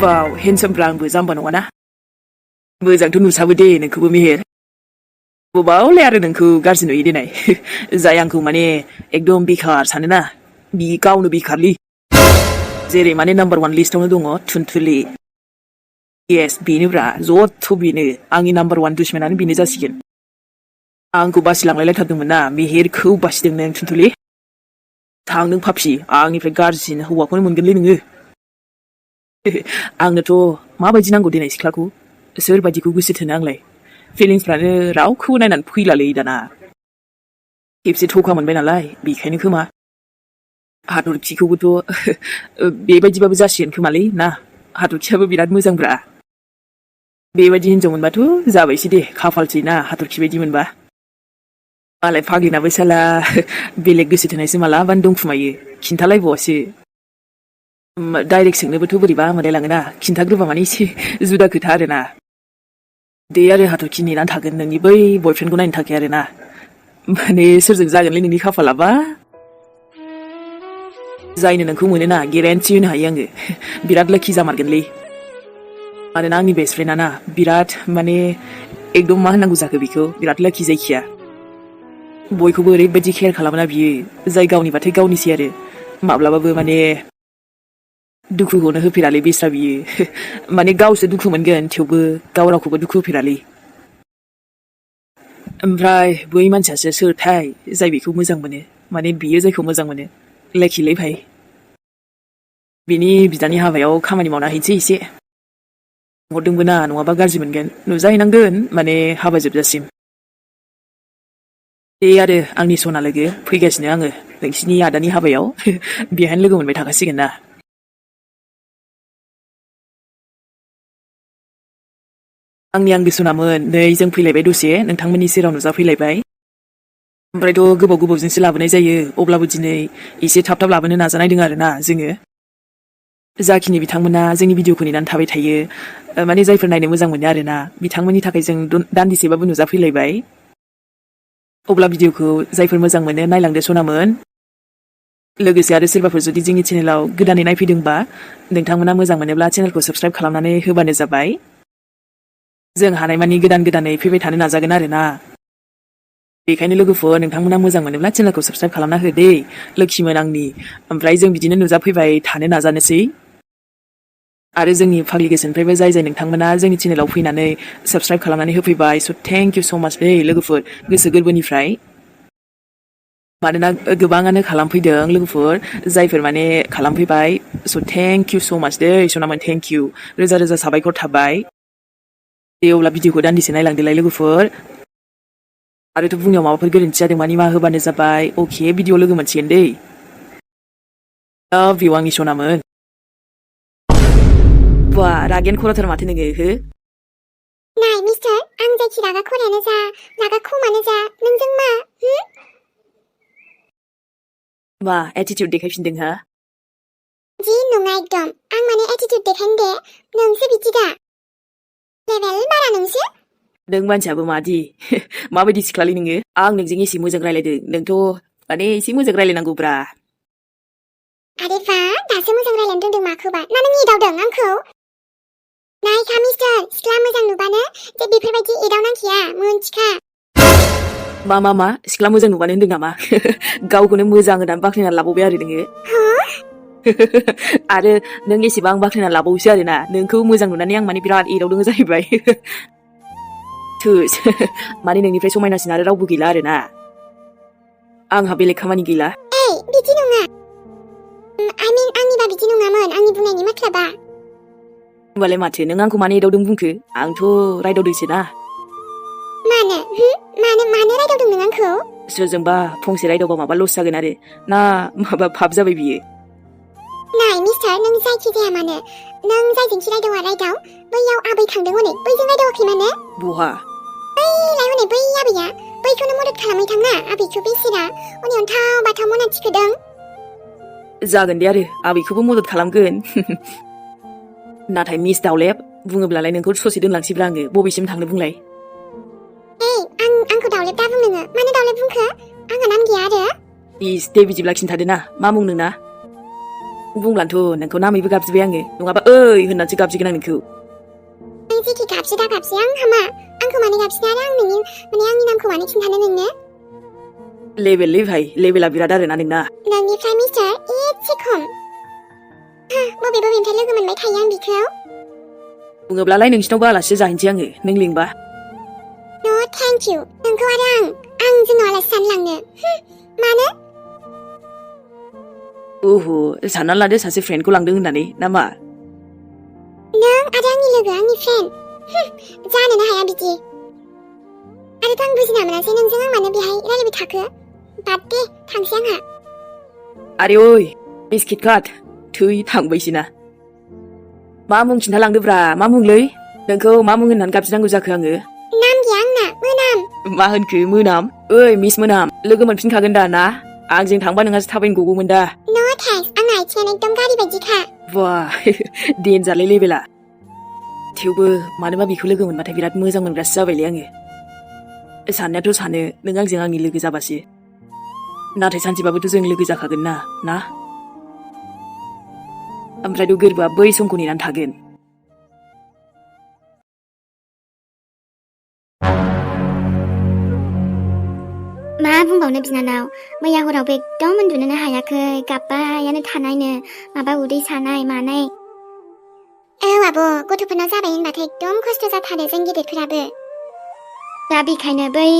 वाव हेन्डसामब्रा आंबो जाम्बा नङाना मोजांथ' नुसाबो दे नोंखौबो मेहेर बबावलाय आरो नोंखौ गाज्रि नुयो देनाय जाय आंखौ माने एकदम बेखार सानोना बि गावनो बेखारलै जेरै माने नाम्बार 1 लिस्टावनो दङ थुनथुलि येस बेनोब्रा जथ' बेनो आंनि नाम्बार 1 दुश्मनानो बेनो जासिगोन आंखौ बासिलांलायलायथारदोंमोन ना मेहेरखौ बासिदों नों थुनथुलि थां नों पापि आंनिफ्राय गाज्रिसिन हौवाखौनो मोनगोनलै नोङो आंनोथ' माबायदि नांगौ देनाय सिख्लाखौ सोरबायदिखौ गोसो थोनो आंलाय फिलिंसफ्रानो रावखौबो नायनानै फैलालै दाना खेबसे थखा मोनबाय नालाय बेखायनो खोमा हाथरखिखौबोथ' बेबायदिबाबो जासिगोन खोमालै ना हाथरखियाबो बिराद मोजांब्रा बेबायदि हिनजाव मोनबाथ' जाबायसै दे खाफालसै ना हाथरखि बायदि मोनबा मालाय फाग्लिनाबो साला बेलेग गोसो थोनायसो मालाबानो दंखुमायो खिन्थालायबावासो डाइरेक्ट सोंनोबोथ' बोरैबा मोनलायलाङोना खिन्थाग्रोबा माने एसे जुदा खोथा आरोना दे आरो हाथरखि नेनानै थागोन नोंनि बै बयफ्रेन्डखौ नायनो थाखाय आरोना माने सोरजों जागोनलै नोंनि खाफालाबा जायनो नोंखौ मोनोना गेरेन्टि होनो हायो आङो बिराद लाखि जामारगोनलै मानोना आंनि बेस्ट फ्रेन्डआ ना बिराद माने एकदम मा होननांगौ जाखो बेखौ बिराद लाखि जायखिया बयखौबो ओरैबायदि केयार खालामोना बियो जाय गावनिबाथाय गावनिसै आरो माब्लाबाबो माने दुखुखौनो होफेरालै बेस्रा बियो माने गावसो दुखु मोनगोन थेवबो गाव रावखौबो दुखु होफेरालै ओमफ्राय बै मानसियासो सोरथाय जाय बेखौ मोजां मोनो माने बियो जायखौ मोजां मोनो लेखिलै भाइ बिनि बिदानि हाबायाव खामानि मावना हैनोसै एसे हरदोंबो ना नङाबा गाज्रि मोनगोन नुजाहैनांगोन माने हाबा जोबजासिम दे आरो आंनि सना लोगो फैगासिनो आङो नोंसिनि आदानि हाबायाव बेहायनो लोगो मोनबाय थाखासिगोन ना आंनि आंगो सनामोन नै जों फैलायबाय दसे नोंथांमोननि सेराव नुजाफैलायबाय ओमफ्रायथ' गोबाव गोबावजोंसो लाबोनाय जायो अब्लाबो दिनै एसे थाब थाब लाबोनो नाजानायदों आरोना जोङो जाखिनि बिथांमोना जोंनि भिडिअखौ नेनानै थाबाय थायो माने जायफोर नायनो मोजां मोनो आरोना बिथांमोननि थाखाय जों दान्दिसेबाबो नुजाफैलायबाय अब्ला भिडिअखौ जायफोर मोजां मोनो नायलांदो सनामोन लोगोसे आरो सोरबाफोर जुदि जोंनि चेनेलाव गोदानै नायफैदोंबा नोंथांमोना मोजां मोनोब्ला चेनेलखौ साबस्क्राइब खालामनानै होबानो जाबाय जों हानायमानि गोदानै फैबाय थानो नाजागोन आरोना बेखायनो लोगोफोर नोंथांमोना मोजां मोनोब्ला चेनेलखौ साबस्क्राइब खालामना हो दे लोखिमोन आंनि ओमफ्राय जों बिदिनो नुजाफैबाय थानो नाजानोसै आरो जोंनि फाग्लि गोसोनिफ्रायबो जाय नोंथांमोना जोंनि चेनेलाव फैनानै साबस्क्राइब खालामनानै होफैबाय स' थेंक इउ स' माच दे लोगोफोर गोसो गोरबोनिफ्राय मानोना गोबाङानो खालामफैदों लोगोफोर जायफोर माने खालामफैबाय स' थेंक इउ स' माच दे सनामोन थेंक इउ रोजा रोजा साबायखर थाबाय दे अब्ला भिडिअखौ दान्दिसे नायलांदोलाय लोगोफोर आरोथ' बुंनायाव माबाफोर गोरोन्थि जादोंबा निमाहा होबानो जाबाय अके भिडिअ लोगो मोनसिगोन दे लाभ इउ आंनि सनामोन बा रागेन खराथार माथो नोङो हो नाय मिस्टार आं जायखि रागा खरायानो जा रागा खमानो जा नोंजों मा एटिट्युड देखायफिनदों हा जि नङा एकदम आं माने एटिट्युड देखायनो दे नोंसो बिदि दा लेभेल बारा नोंसो नों मानसियाबो मादि माबायदि सिख्लालै नोङो आं नोंजों एसे मोजां रायलायदों नोंथ' माने एसे मोजां रायलायनांगौब्रा आरे बा दासो मोजां रायलायनो रोंदों माखौबा ना नों एदावदों आंखौ नायखा मिस्टार सिख्ला मोजां नुबानो जे बेफोरबायदि एदावनांखाया मोनथिखा मा सिख्ला मोजां नुबानो होनदों नामा गावखौनो मोजां होननानै बाख्नायनानै लाबावबाय आरो नोङो आरो नों एसेबां बाख्नायनानै लाबावोसो आरोना नोंखौ मोजां नुनानै आं माने बिराद एदावदों जाहैबाय थोस माने नोंनिफ्राय समायनासिन आरो रावबो गैला आरोना आंहा बेलेग खामानि गैला एइ बिदि नङा आंनिबा बिदि नङामोन आंनि बुंनायनि माथ्राबा होमबालाय माथो नों आंखौ मानो एदावदों बुंखो आंथ' रायदावदोंसो ना मानो रायदावदों नों आंखौ सोरजोंबा फंसे रायदावबा माबा लस जागोन आरो ना माबा फाब जाबाय बियो नाय मिस्टार नों जायखि जाया मानो नों जायजोंखि रायदावा रायदाव बैयाव आबै थांदों हनै बैजों रायदावाखै मानो बहा बैलाय हनै बै आबैया बैखौनो मदद खालामै थांना आबैखौ बेसेरा हनै अन्थाव बाथाव मना थिखोदों जागोन दे आरो आबैखौबो मदद खालामगोन नाथाय मिस दावलेब बुङोब्लालाय नोंखौ ससे दोनलांसैब्रा आङो बबेसिम थांनो बुंलाय आंखौ दावलेब दा बुं नोङो मानो दावलेब बुंखो आंहा नाम गैया आरो इस दे बिदिब्ला खिन्थादो ना मा मुं नोंना बुंब्लानोथ' नोंखौ नामैबो गाबज्रिबाय आङो नङाबा होननानैसो गाबज्रिगोन आं नोंखौ नों जेखि गाबज्रि दा गाबज्रि आं हामा आंखौ मानो गाबज्रिनो आरो आं नोंनि आंनि नामखौ मानो खिन्थानो नोंनो लेभेललै भाइ लेभेला बिराद आरोना नोंना नोंनिफ्राय मिस्टार एसे खम बबेनिफ्राय लोगो मोनबाय थायो आं बिखौ बुङोब्लालाय नोंसिनावबो आलासि जाहैनोसै आङो नों लिंबा नो थेंक इउ नोंखौ आरो आं जोंनाव आलासि जानो लांनो मानो सानना लादो सासे फ्रेन्डखौ लांदों होननानै ना मा नों आरो आंनि लोगो आंनि फ्रेन्ड जानोनो हाया बिदि आरोथ' आं बुजिना मोनासै नोंजों आं मानो बेहाय रायलायबाय थाखो बाद दे थांसै आंहा आरे मिस किटकाट थै थांबायसैना मा मुं खिन्थालांदोब्रा मा मुंलै नोंखौ मा मुं होननानै गाबज्रिनांगौ जाखो आङो नाम गैया आंना मोनाम मा होनखो मोनाम मिस मोनाम लोगो मोनफिनखागोन दा ना आंजों थांबा नोंहासो थाबैनो गगौमोन दा नो थेंक्स आंना आथिङानो एकदम गारि बायदिखा बा देनजारलै लेभेला थेवबो मानोबा बेखौ लोगो मोनबाथाय बिराद मोजां मोनग्रासो जाबायलै आङो साननायाथ' सानो नों आंजों आंनि लोगो जाबासो नाथाय सानसेबाबोथ' जों लोगो जाखागोन ना ओमफ्रायथ' गोरबोआ बै समखौ नेनानै थागोन मा बुंबावनो बिनानाव मैया हरावबो एकदम उन्दुनोनो हायाखै गाबबायानो थानायनो माबा उदै सानाय मानाय आब' गथ'फोरनाव जाबाय होनबाथाय एकदम खस्थ' जाथारो जों गिदिरफोराबो दा बेखायनो बै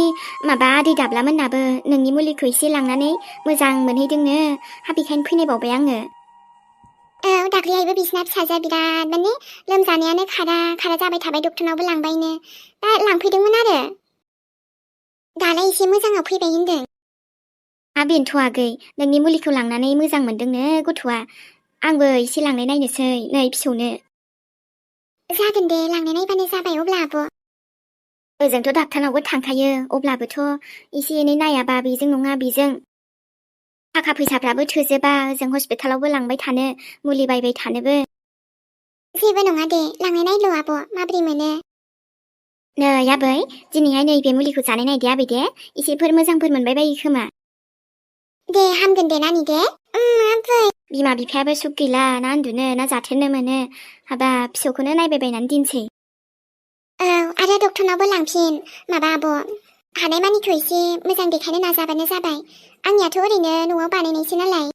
माबा आदै दाब्लामोननाबो नोंनि मुलिखौ एसे लांनानै मोजां मोनहैदोंनो बेखायनो फैनायबावबाय आङो दाख्लैहायबो बिसिना फिसाजोआ बिराद माने लोमजानायानो खारा जाबाय थाबाय डक्टरनावबो लांबायनो दा लांफैदोंमोन आरो दालाय एसे मोजाङाव फैबाय होनदों बेनोथ' आगै नोंनि मुलिखौ लांनानै मोजां मोनदोंनो गथ'आ आंबो एसे लांनाय नायनोसै नै फिसौनो जागोन दे लांनाय नायबानो जाबाय अब्ला आब' ओजोंथ' डाक्टारनावबो थांखायो अब्लाबोथ' एसे एनै नायाबा बेजों नङा बेजों थाखा फैसाफ्राबो थोजोबा ओजों हस्पिटालावबो लांबाय थानो मुलि बायबाय थानोबो जेबो नङा दे लांनाय नायल' आब' माबोरै मोनो नै आबै दिनैहाय नैबे मुलिखौ जानाय नायदे आबै दे एसेफोर मोजांफोर मोनबाय बायो खोमा दे हामगोन दे नानि दे बिमा बिफायाबो सुख गैला ना उन्दुनो ना जाथेरनो मोनो हाबाब फिसौखौनो नायबाय बायनानै दिनसै आरो डक्टरनावबो लांफिन माबा आब' हानायमानिखौ एसे मोजां देखायनो नाजाबानो जाबाय आंनियाथ' ओरैनो न'आव बानायनायसो नालाय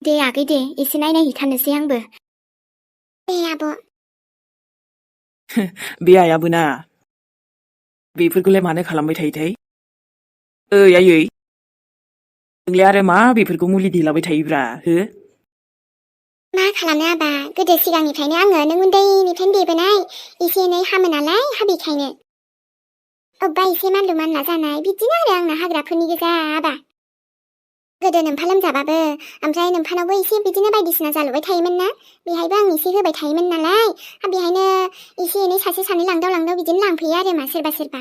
दे आगै दे एसे नायनायहैथारनोसै आंबो दे आब' बे आइयाबो ना बेफोरखौलाय मानो खालामबाय थायोथाय आयै नोंलाय आरो मा बेफोरखौ मुलि देलाबाय थायोब्रा मा खालामनो आबा गोदो सिगांनिफ्रायनो आङो नों उन्दैनिफ्रायनो देबोनाय एसे एनै हामो नालाय बेखायनो अबेबा एसे मानलु मानला जानाय बिदिनो आरो आंना हाग्राफोरनि गोजा आबा गोदो नोम्फा लोमजाबाबो ओमफ्राय नोम्फानावबो एसे बिदिनो बायदिसिना जालुबाय थायोमोन ना बेहायबो आं एसे होबाय थायोमोन नालाय बेहायनो एसे एनै सासे सानै लांदाव बिदिनो लांफैयो आरो मा सोरबा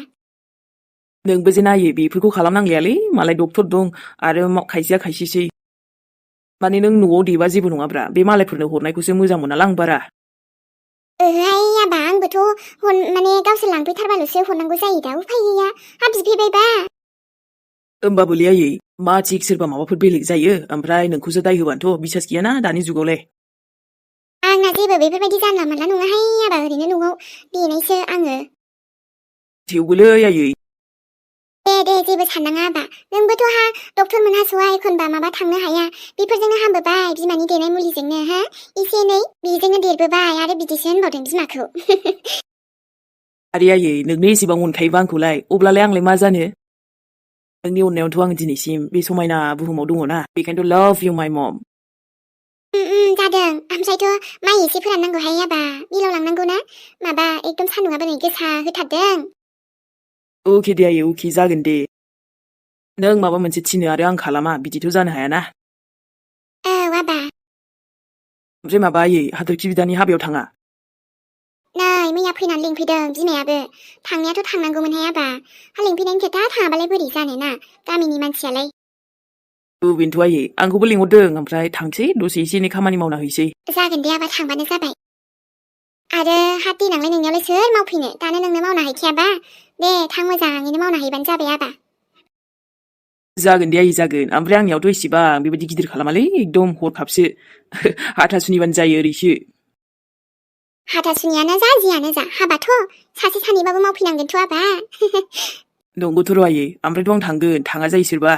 नोंबो जे नायो बेफोरखौ खालामनांलायालै मालाय डक्टर दं आरो खायसेया खायसेसै माने नों न'आव देबा जेबो नङाब्रा बे मालायफोरनो हरनायखौसो मोजां मोनालां बारा ओहाय आबा आंबोथ' माने गावसोर लांफैथारबाल'सो हरनांगौ जायो दा उफाय गैया बिफैबायबा होमबाबोलै आयै मा थिग सोरबा माबाफोर बेलेग जायो ओमफ्राय नोंखौसो दाय होबानोथ' बिसास गैयाना दानि जुगावलाय आंना जेबो बेफोरबायदि जानला मोनला नङाहाय आबा ओरैनो न'आव देनायसो आङो थेवबोलै आयै दे जेबो साननाङा आबा नोंबोथ' डक्टर मोनहास'आ एखनबा माबा थांनो हाया बेफोरजोंनो हामबोबाय बिमानि देनाय मुलिजोंनो एसे एनै बेजोंनो देरबोबाय आरो बिदिसो होनबावदों बिमाखौ आरे आयै नोंनो एसेबां अनखायोबा आंखौलाय अब्लालाय आंलाय मा जानो नोंनि अननायावथ' आं दिनैसिम बे समायना बुहुमाव दङना बेखायनोथ' लाभ इउ माय मम जादों ओमफ्रायथ' माइ एसे फोराननांगौहाय आबा मिलाव लांनांगौ ना माबा एकदम सान्दुंआबो नै गोसा होथारदों अके दे आयै अके जागोन दे नों माबा मोनसे थिनो आरो आं खालामा बिदिथ' जानो हायाना औ आबा ओमफ्राय माबा आयै हाथरखि बिदानि हाबायाव थाङा नै मैया फैनानै लिंफैदों बिमायाबो थांनायाथ' थांनांगौमोनहाय आबा लिंफैनायनि खोथा थाङाबालाय बोरै जानो ना गामिनि मानसियालाय बेनोथ' आयै आंखौबो लिंहरदों ओमफ्राय थांसै दसे एसे एनै खामानि मावना हैसै जागोन दे आबा थांबानो जाबाय आरो देनांलाय नोंनियावलाय सोर मावफैनो दानो नोंनो मावना हैखायाबा दे थां मोजाङैनो मावना हैबानो जाबाय आबा जागोन दे आयै जागोन ओमफ्राय आंनियावथ' इसेबां बेबायदि गिदिर खालामालै एकदम हरखाबसो हाथासुनिबानो जायो ओरैसो हाथासुनियानो जा जियानो जा हाबाथ' सासे सानैबाबो मावफैनांगोनथ' आबा नंगौथ' र' आयै ओमफ्रायथ' आं थांगोन थाङा जायो सोरबा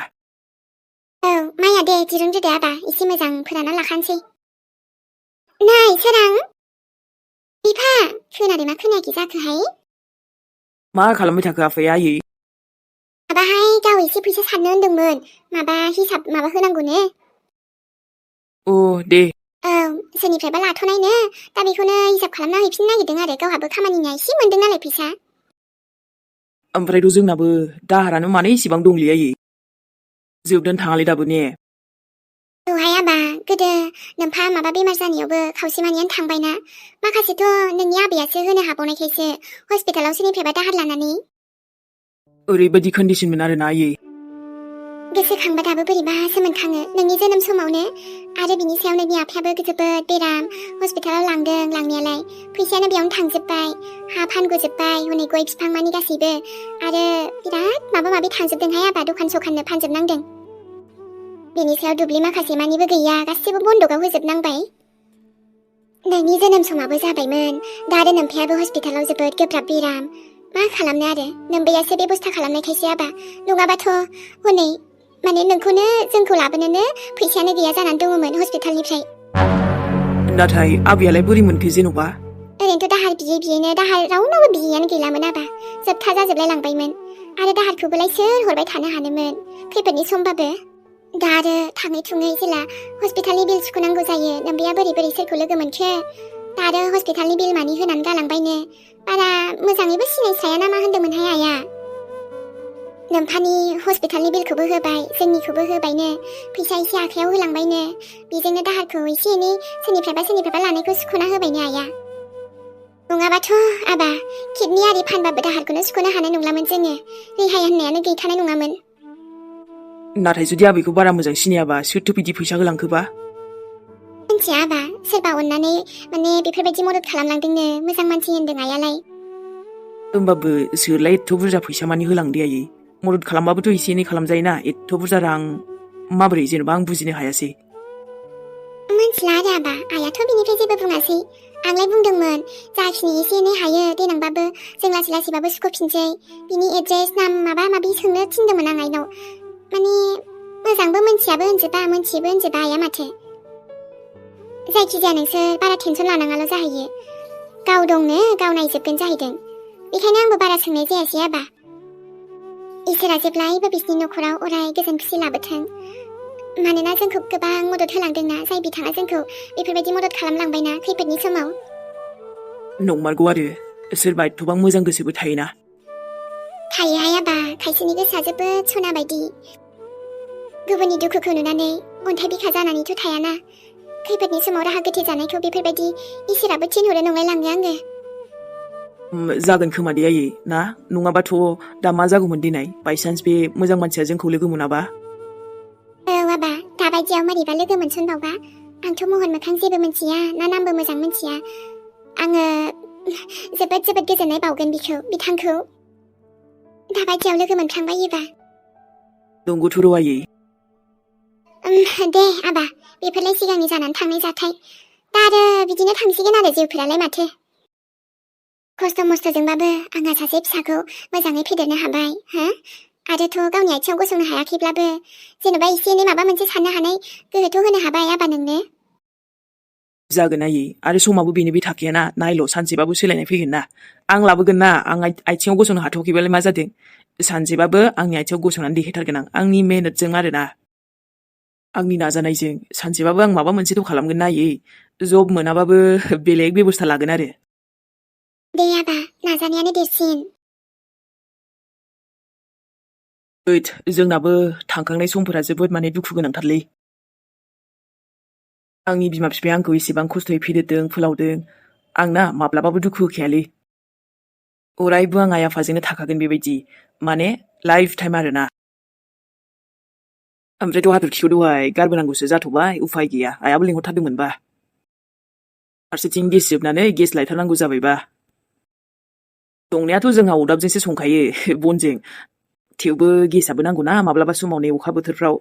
औ माइया दे दिरुनदो दे आबा एसे मोजां फोरानना लाखानोसै नै सोरां बिफा खोनादोंना खोनायाखै जाखोहाय मा खालामबाय थाखो आफाया आयै माबाहाय गाव एसे फैसा साननो होन्दोंमोन माबा हिसाब माबा होनांगौनो अ दे औ सोरनिफ्रायबा लाथ'नायनो दा बेखौनो हिसाब खालामना हैफिननो नागिरदों आरो गावहाबो खामानिनिया एसे मोनदों नालाय फैसा ओमफ्रायथ' जोंनाबो दाहारानो मानो इसेबां दंलै आयै जोबदोन थाङालै दाबो ने औहाय आबा गोदो नोमफा माबा बेमार जानायावबो खावसेमानियानो थांबायना माखासेथ' नोंनि आबैयासो होनो हाबावनायखायसो हस्पिटालाव सोरनिफ्रायबा दाहार लानानै ओरैबायदि कन्डिसनमोन आरोना आयै गोसोखांबा दाबो बोरैबासो मोनखाङो नोंनि जोनोम समावनो आरो बिनि सायाव नोंनि आफायाबो जोबोद बेराम हस्पिटालाव लांदों लांनायालाय फैसायानो बेयावनो थांजोब्बाय हा फानगुजोब्बाय हनै गय बिफां मानि गासैबो आरो बिराद माबा माबि थांजोबदोंहाय आबा दखान सखाननो फानजोबनांदों बेनि सायाव दुब्लि माखासे मानिबो गैया गासिबो बन्दकआव होजोबनांबाय नोंनि जोनोम समाबो जाबायमोन दा आरो नोमफायाबो हस्पिटालाव जोबोद गोब्राब बेराम मा खालामनो आरो नोमबैयासो बेबस्था खालामनायखायसो आबा नङाबाथ' हनै माने नोंखौनो जोंखौ लाबोनोनो फैसायानो गैया जानानै दङमोन हस्पिटालनिफ्राय नाथाय आबैयालाय बोरै मोनखो जेन'बा ओरैनोथ' दाहार बियै बियैनो दाहार रावनावबो बियैयानो गैलामोन आबा जोबथा जाजोबलाय लांबायमोन आरो दाहारखौबोलाय सोर हरबाय थानो हानोमोन खैफोदनि समबाबो दा आरो थाङै थुङै जेला हस्पिटालनि बिल सुख'नांगौ जायो नोमबैया बोरै बोरै सोरखौ लोगो मोनखो दा आरो हस्पिटालनि बिल मानि होनानै गालांबायनो बारा मोजाङैबो सिनायस्राया ना मा होन्दोंमोनहाय आइया नोमफानि हस्पिटालनि बिलखौबो होबाय जोंनिखौबो होबायनो फैसा एसे आखायाव होलांबायनो बेजोंनो दाहारखौ एसे एनै सोरनिफ्रायबा लानायखौ सुख'ना होबायनो आइया नङाबाथ' आबा किडनि आरि फानबाबो दाहारखौनो सुख'नो हानाय नंलामोन जोङो रेहाय होननायानो गैखानाय नङामोन नाथाय जुदि आबैखौ बारा मोजां सिनायाबा सोरथो बिदि फैसा होलांखोबा मिन्थिया आबा सोरबा अननानै माने बेफोरबायदि मदद खालामलांदोंनो मोजां मानसि होन्दों आइयालाय होमबाबो सोरलाय एथ' बुरजा फैसा मानि होलांदे आयै मदद खालामबाबोथ' एसे एनै खालामजायोना एथ' बुरजा रां माबोरै जेनेबा आं बुजिनो हायासै मिन्थिला आरो आबा आइयाथ' बिनिफ्राय जेबो बुङासै आंलाय बुंदोंमोन जाखिनि एसे एनै हायो देनांबाबो जों लासै लासैबाबो सुख'फिनसै बिनि एड्रेस नाम माबा माबि सोंनो थिनदोंमोन आं आइनाव माने मोजांबो मोनथियाबो होनजोबा मोनथियोबो होनजोबा आइया माथो जायखिजाया नोंसोर बारा टेनसन लानाङाल' जाहैयो गाव दंनो गाव नायजोबगोन जाहैदों बेखायनो आंबो बारा सोंनाय जायासै आबा इसोरा जेब्लायबो बिसिनि न'खराव अराय गोजोन खुसि लाबोथों मानोना जोंखौ गोबां मदद होलांदोंना जाय बिथाङा जोंखौ बेफोरबायदि मदद खालामलांबायना खैफोदनि समाव नंमारगौ आरो सोरबा एथ'बां मोजां गोसोबो थायोना थायोहाय आबा खायसेनि गोसोआ जोबोद सना बायदि गुबुननि दुखुखौ नुनानै अन्थाइ बिखा जानानैथ' थायाना खैफोदनि समाव राहा गोथे जानायखौ बेफोरबायदि इसोराबो थिनहरो नंलाय लाङो आङो जागोन खोमा दे आयै ना नङाबाथ' दा मा जागौमोन दिनै बायसान्स बे मोजां मानसिया जोंखौ लोगो मोनाबा औ आबा दाबायदियाव मारैबा लोगो मोनसनबावबा आंथ' महर मोखां जेबो मिन्थिया ना नामबो मोजां मिन्थिया आङो जोबोद गोजोननाय बावगोन बिथांखौ दाबायदियाव लोगो मोनफ्लांबायोबा नंगौथ' र' आयै दे आबा बेफोरलाय सिगांनि जानानै थांनाय जाथाय दा आरो बिदिनो थांसिगोन आरो जिउफोरालाय माथो खस्थ' मस्थ'जोंबाबो आंहा सासे फिसाखौ मोजाङै फेदेरनो हाबाय हो आरोथ' गावनि आथिङाव गसंनो हायाखैब्लाबो जेन'बा एसे एनै माबा मोनसे साननो हानाय गोहोथ' होनो हाबाय आबा नोंनो जागोन आयै आरो समाबो बेनो बे थाखायाना नायल' सानसेबाबो सोलायनाय फैगोन ना आं लाबोगोन ना आं आथिङाव गसंनो हाथ'वाखैबालाय मा जादों सानसेबाबो आंनि आथिङाव गसंनानै देखायथारगोन आंनि मेहनतजों आरोना आंनि नाजानायजों सानसेबाबो आं माबा मोनसेथ' खालामगोन ना आयै जब मोनाबाबो बेलेग बेबस्था लागोन आरो दे आबा नाजानायानो देरसिन जोंनाबो थांखांनाय समफोरा जोबोद माने दुखु गोनांथारलै आंनि बिमा बिफाया आंखौ एसेबां खस्थ'यै फेदेरदों फोलावदों आंना माब्लाबाबो दुखु होखायालै अरायबो आं आइ आफाजोंनो थाखागोन बेबायदि माने लाइफ टाइम आरोना ओमफ्रायथ' हाथरखिखौ दहाय गारबोनांगौसो जाथ'बाय उफाय गैया आइयाबो लिंहरथारदोंमोनबा फारसेथिं गेस जोबनानै गेस लायथारनांगौ जाबायबा संनायाथ' जोंहा अरदाबजोंसो संखायो बनजों थेवबो गेसाबो नांगौना माब्लाबा समाव नै अखा बोथोरफ्राव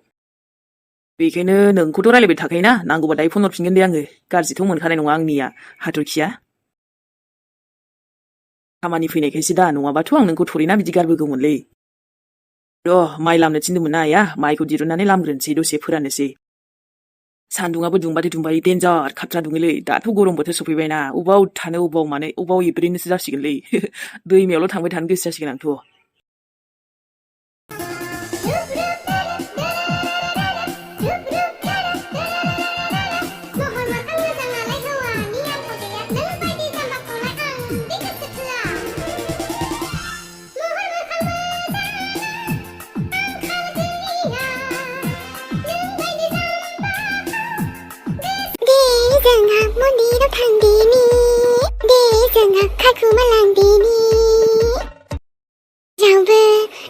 बेखायनो नोंखौथ' रायलायबाय थाखायोना नांगौबा दायो फन हरफिनगोन दे आङो गाज्रिथ' मोनखानाय नङा आंनिया हाथरखिया खामानि फैनायखायसो दा नङाबाथ' आं नोंखौ थरेना बिदि गारबोगौमोनलै र' माइ लामनो थिनदोंमोन ना आइया माइखौ दिरुननानै लामग्रोनोसै दसे फोराननोसै सान्दुङाबो दुंबाथाय दुंबाय देन्जार खाथ्रा दुङोलै दाथ' गरम बोथोर सफैबायना अबाव थानो अबाव मानो अबाव एब्रेनोसो जासिगोनलै दैमायावल' थांबाय थानो गोसो जासिगोन आंथ' जोंहा मन्दिराव थांदिनि दे जोंहा खाखुमालांदिनि रावबो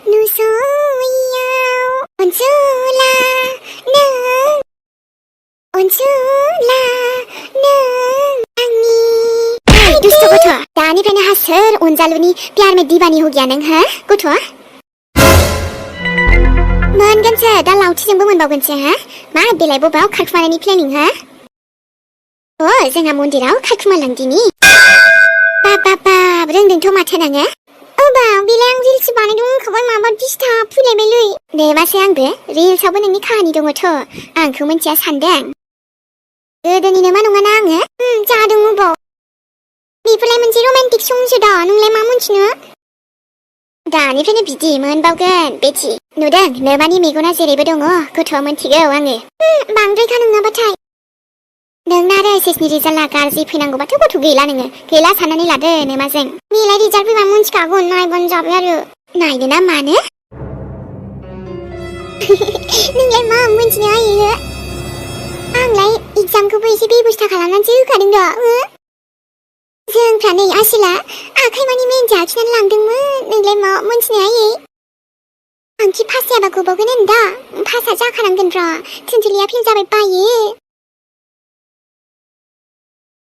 नुस'यैयाव अनसुला नों आंनि दुस्ट' गथ' दानिफ्रायनो हा सोर अनजालुनि प्यार में दिवानी हो गया नों हा गथ' मोनगोनसो दा लावथिजोंबो मोनबावगोनसो हा मा बेलाय बबाव खारखुमानायनि प्लेनिं हा जोंहा मन्दिराव खारखुमालांदिनि बाब रोंदोंथ' माथो नोङो बाव बेलाय आं रिल्स बानायदों होनखाबाय माबा डिस्टार्ब फैलायबायलै देमासै आंबो रिल्सआवबो नोंनि खाहानि दङथ' आंखौ मिन्थिया सानदों गोदोनि नोमा नङाना आङो जादों अबाव बेफोरलाय मोनसे रमान्टिक संसो दा नोंलाय मा मोनथिनो दानिफ्रायनो बिदि मोनबावगोन बेथि नुदों नोमानि मेगना जेरैबो दङ गथ'आ मोनथिगौ आङो बांद्रायखा नोंनाबाथाय नोंना आरो एसएसनि रिजाल्टआ गाज्रि फैनांगौबाथ' गथ' गैला नोङो गैला साननानै लादो नोमाजों बेलाय रिजाल्ट फैबा मोनथिखागौ नायबानो जाबाय आरो नायनो ना मानो नोंलाय मा मोनथिनो आयो आंलाय एग्जामखौबो एसे बेबस्था खालामनानैसो होखादों दा जोंफ्रा नै आसिला आखाइ मानि मेनजा आखिनानै लांदोंमोन नोंलाय मा मोनथिनो आयै आंखि पास जायाबा गबावगोन दा पासआ जाखानांगोन र' थुनथुलिया फेल जाबाय बायो